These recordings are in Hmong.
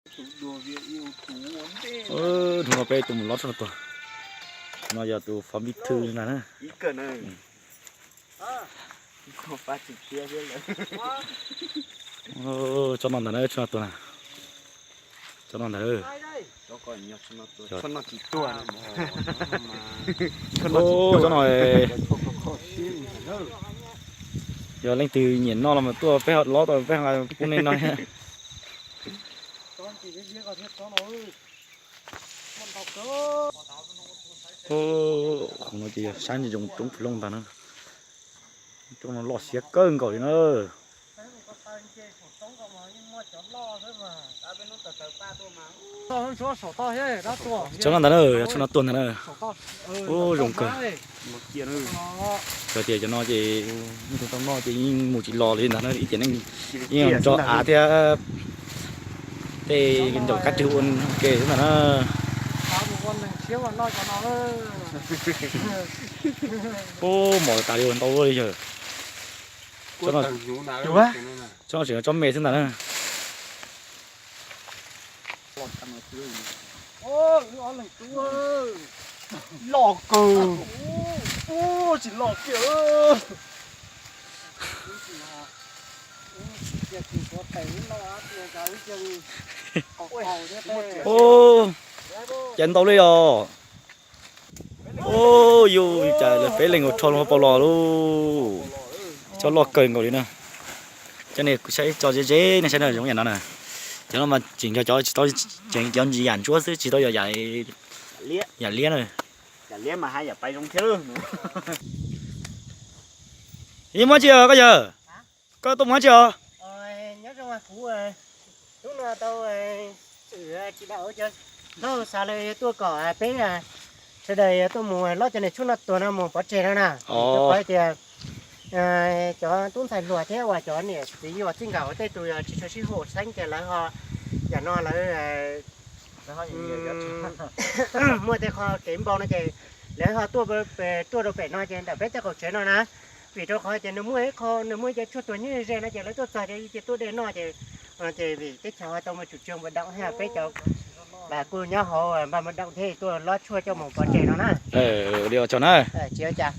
Hnub no peb tus mus lob tsob no tuag. No yog tus phó bí thư ntag na. Tsob no ntag na, tsob no tuag na. Tsob no ntag. Tsob no yog leej twg nyiam noj los mas tuaj peb ho lob tau peb ho pub nej noj. Qhov no ces yog sab ntsis zoo roob Phu Looj ntag na. Roob no loj siab kawg nkaus li na. Tsob no ntag na, tsob no tuag ntag na. Ub, zoo kawg. Cov tias cov no ces tau noj ces yeej mus tsis los li ntag na, ib tias neej yeej nrog av thiab tej ncaum kab rwg ua ke xwb ntag na. Ub, mos tas li ua ntau li yawg. Tsob no tseem tsob me xwb ntag na. Loj kawg. Tsis loj kiag. Ub, cas ntau li os. Ub, yus cas lawv peb leeg ua rho loo hauv paus los lauj. Cov loj kawg nkaus li na. Cov nej kuv saib tso ze ze nej saib na, zoo yam no na. Cov no mas tseem yog cov tsis tau, tseem cov ntsis yam ntsuab xwb, tsis tau yog yam liab na. Yeej muab tsi os koj yawg? Koj tuaj mus hab tsi os? Nyob zoo, kuv hnub no tau tsis dam cov laug xav lawv tuaj kom peb sawv daws tuaj mus lob cov niag tshuaj noj tuag no mus pov tseg no na. Rau qhov tias cov tub ntxhais hluas thiab uas cov niam txiv yuam txij nkawm tej tus yog tsis tshua sib haum xeeb ces lawv ho yam no lawv muaj tej qho kev npau no ces lawv ho tuaj, tuaj rau pem no ces ntawm peb cov qaum tsev no na. Vim rau qhov tias nws muaj ib qho nws muaj ib cov tshuaj tuag nyob ze no ces lawv tuaj txog ces tuaj de noj ces, ces vim teb chaws ho tau mus tsum tseg npua doom thiab peb cov kuj nyob hauv npaj mus doom thiab tuaj lob tshuaj coj mus pov tseg no na. Li tsaug na. Tsis ua cas.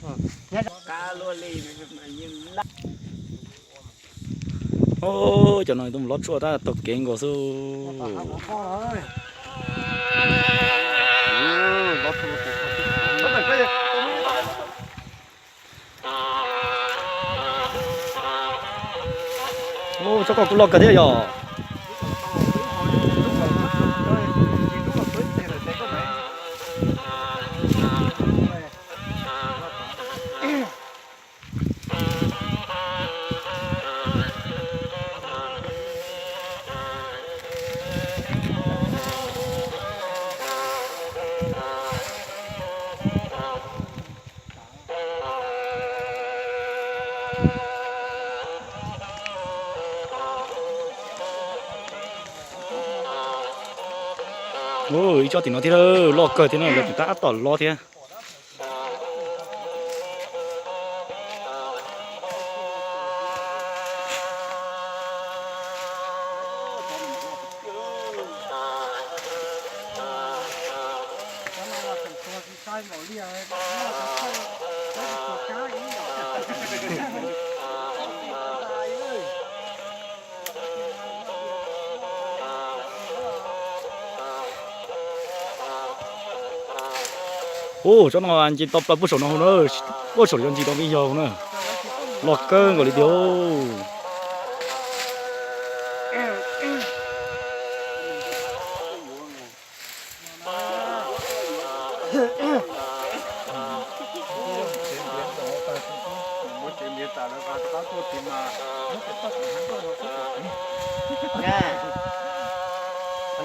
Cov no tuaj mus lob tshuaj tab tau kev nkaus xwb. Tsob ko kuj loj kawg thiab yog. Ib tsob tim no thiab, loj kawg thiab no, lawv tus tab tom lob thiab. Ub, tsob no nce tau plaws puag saum no hauv na, puag saum cov ntsis tau peb yog na, loj kawg nkaus li tiag.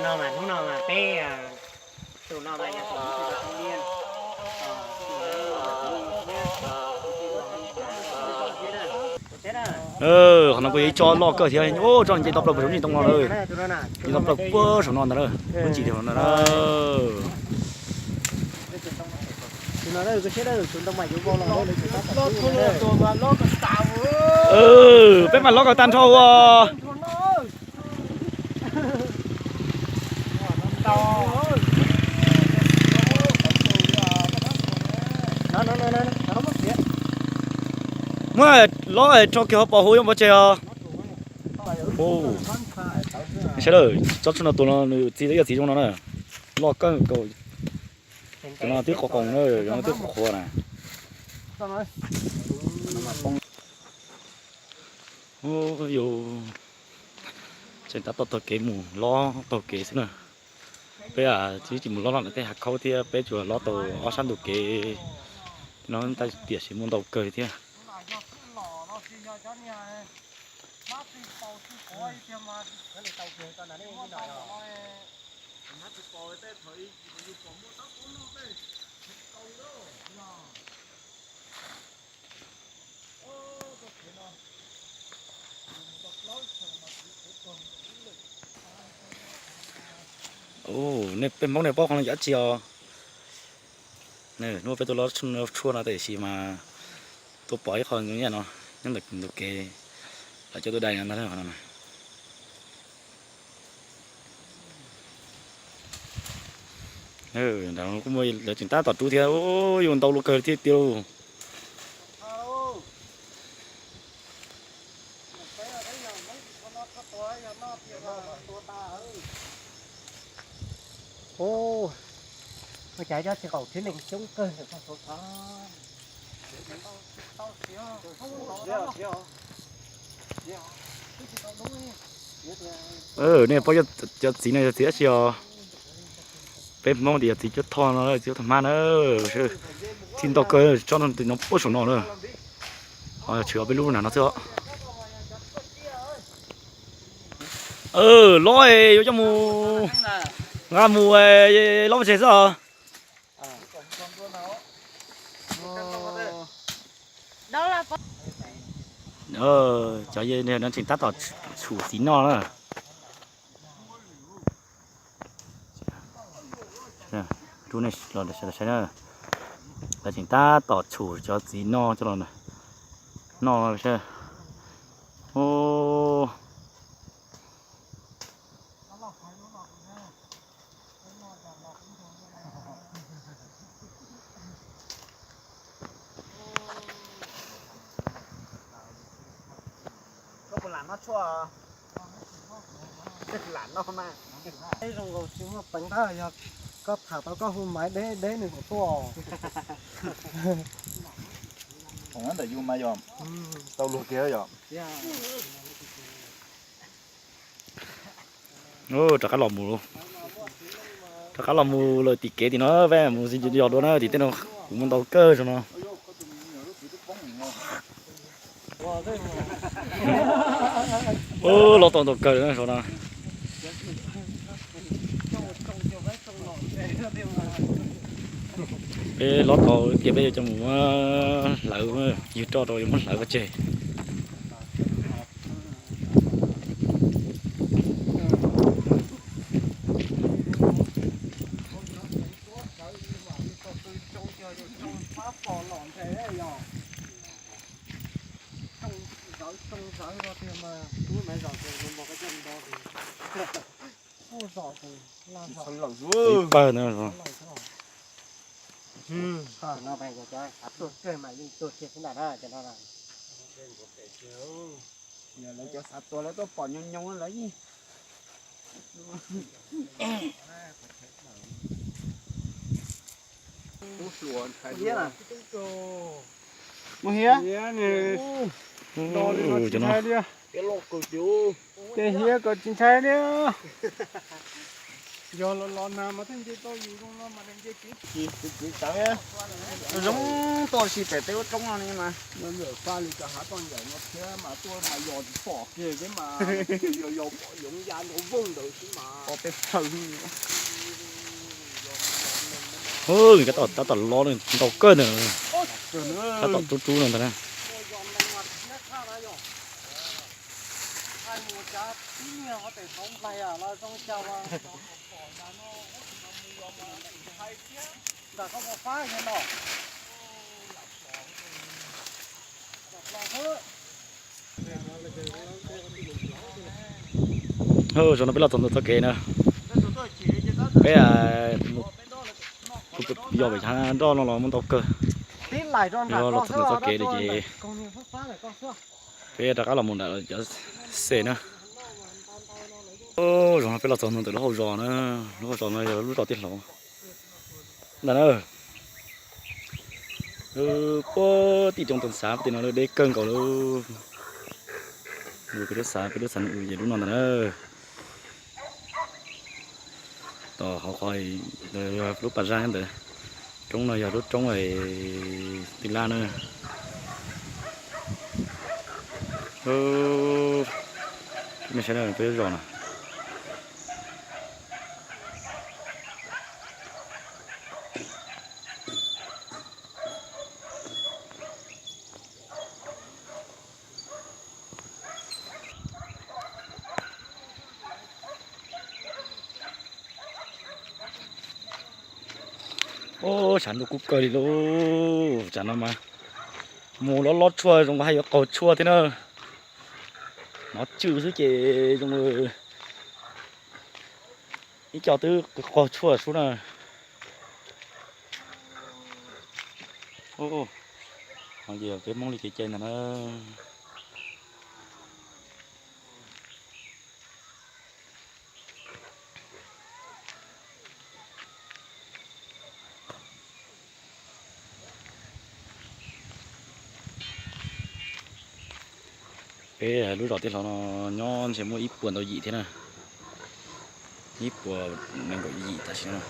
No mas hnub no mas peb tus no mas yog tus Qhov no kuj yog ib tsob loj kawg thiab, tsob no nce tau plaws puag saum ntsis ntoo no lawm, nce tau plaws puag saum no ntag lawm, lub ntsis saum no ntag lawm. Peb mam lob kom tag nrho ua. Muab lob rho kiag hauv paus hauv, yuav npau tseg os. Sawv daws, tsob tshuaj no tus no nws txiv yog txiv zoo no na, loj kawg nkaus. Cov no twb qhuav qoos na, cov no twb qhuav qhuav na. Yus tseem tab tom taug kev mus lob taug kev xwb na. Peb twb tsis mus lob loj ntawm tej hav khaub thiab, peb tsuas lob tau ob sab ntug kev no, tab tiam sis muaj ntau kawg thiab. Ub, nej peb Hmoob nej paub qhov no yog dab tsi os? Hnub peb tuaj lob tshuaj no tab sis mas tuaj pom ib qho nyob no, nyob ntawm ntug kev, lawv coj tuaj dai no ntag qhov no. Ntawm no kuj muaj lawv tseem tab tom rub thiab, yus ntau luaj kawg thiab tiag lauj. Ua cas cov txiv qaum tib neeg coob kawg. Nej paub cov txiv no yog txiv dab tsi os? Peb Hmoob tias yog txiv cuab thoj no, txiv cuab thoj hmab na. Txij ntau kawg tsob no, no puag saum no na. Tshwm peb lub nram no xwb os. Lob es yuav coj mus nqa mus lob pov tseg xwb os. Cov no tseem tab tom tshum txiv noj na. Rub nej los sawv daws saib na, lawv tseem tab tom tshum cov txiv noj coj los noj. Koj puas lam noj tshuaj? Lam noj mas. Zoo nkaus tsis muaj peev tab, yog koj tham tau koj hu maiv deb deb nws kom tuaj. Thaum ntawm yus mas yog tau luag kiag yom. Rov qab los mus, rov qab los mus lawm tim kev tim no, peb mus yos dua na, tim tej no kuv muaj ntau kawg zoo no. Lob tau ntau kawg na zoo no. Peb lob tau tias peb yuav coj mus muab hlawv, ywg roj rau yuav muab hlawv pov tseg. Ib pawg na. Lawv cov xav tua lawv tuaj pom nyoos nyoos lawv yeej. Mus hiab, ntshai li no tsis ntshai li. Ces hiab kom tsis ntshai li. Yog los los nag mas thiaj nce tau yus zoo no mas nws nce kiv kiv tawv. Zoo tuaj si pem tej lub roob no ne mas. Ntawm faj li cov hav toj ncaim no thiab mas tuaj mas yos tsis pom kiag thiab mas. Yos yos pom yoov ya nrov voog ntawd xwb mas. Pom peb phaws. Tab tom lob ntau kawg ntawd, tab tom rub rub no ntag na. Zaum no peb los txog ntawm txoj kev na. Peb yog pem hav nroj no los muaj ntau kawg. Yog los txog ntawm txoj kev li ces peb rov qab los mus nram cov xe na. Zaum no peb los txog ntawm lub hauv zos na, lub hauv zos no yog lub zos tij laug ntag na. Puag tim roob Tooj Xav tim no deb kawg nkaus li. Peb lub xav, peb lub xav ces lub no ntag na. Tom hauv qhov lub pas zaj nyob ntawd. Roob no yog lub roob Tij Laj na. Nej saib peb lub zos no. Ub, tshav ntuj kub kawg li lauj. Tsam no mas mus lob lob tshuaj zoo hais yuav qaug tshuaj thiab na. Hnov tswm xwb ces zoo ib co twb qaug tshuaj sub na. Ces peb Hmoob li kev cai ntag na. Peb lub zos tij laug no nyob ntshe muaj ib puas ntau yim thiab na. Ib puas nees nkaum yim tam sim no.